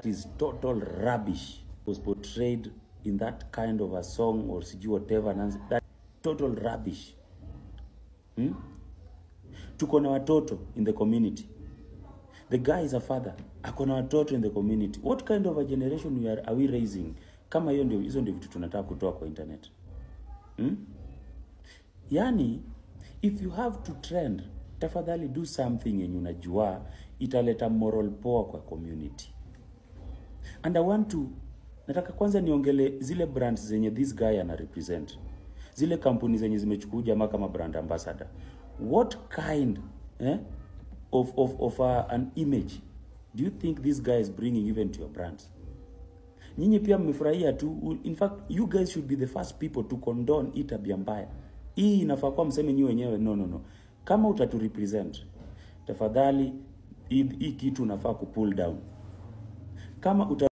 Is total rubbish was portrayed in that kind of a song or sijui whatever nonsense. That total rubbish. Tuko na watoto in the community. The guy is a father, ako na watoto in the community. What kind of a generation are we raising kama hiyo ndio, hizo ndio vitu tunataka kutoa kwa internet? Yani, if you have to trend, tafadhali do something yenye unajua italeta moral poa kwa community. And I want to, nataka kwanza niongele zile brands zenye this guy ana represent, zile kampuni zenye zimechukua jamaa kama brand ambassador. What kind of an image do you think this guy is bringing even to your brands? Nyinyi pia mmefurahia tu. In fact, you guys should be the first people to condone hii tabia mbaya. Hii inafaa kuwa mseme nyinyi wenyewe, "No, no, no, kama utatu represent, tafadhali hii kitu unafaa ku pull down." Kama uta